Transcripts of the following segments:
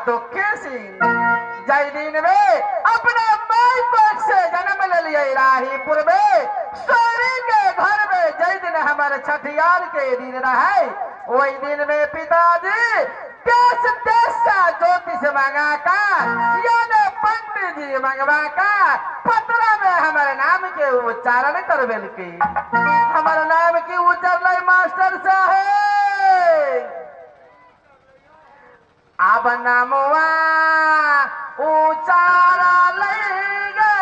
दुखी सिंह जय दिन में अपने माई कोख से जन्म ले लिए राहीपुर में सोरी के घर में जय दिन हमारे छठियार के दिन रहे वही दिन में पिताजी देश देश का ज्योतिष मंगा का यानी पंडित जी मंगवा का पत्रा में हमारे नाम के उच्चारण करवेल की हमारे नाम की उच्चारण मास्टर साहेब अब नामवा उच्चारा लेगा।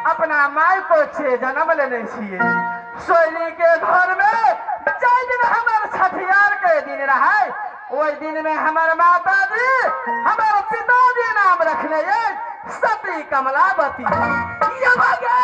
अपना माय को छे जन्म लेने छिए सोयरी के घर में जाहि दिन हमर छठियार के दिन रहे ओहि दिन में हमर माताजी हमर पिताजी नाम रखले सती कमलावती। ये भगे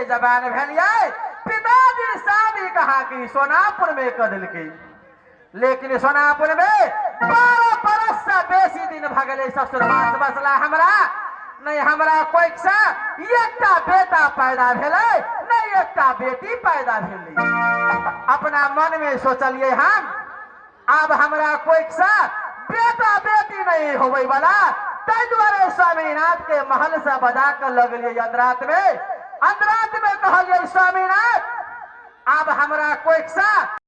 जबान भेलिए पिताजी शादी कहा कि सोनापुर में कर दिलकै, लेकिन सोनापुर में 12 बरस से बेसी दिन भगले ससुरवास बसला हमरा नहीं, हमरा कोई से एकटा बेटा पैदा भेलै नहीं एकटा बेटी पैदा भेलै। अपना मन में सोचलिए हम अब हमरा कोई से बेटा बेटी नहीं होवे वाला, ताहि दुआरे स्वामीनाथ के महल से बजा कर लगलिए अंदरात में। अंदरात में कहलिए स्वामीनाथ अब हमरा कोई सा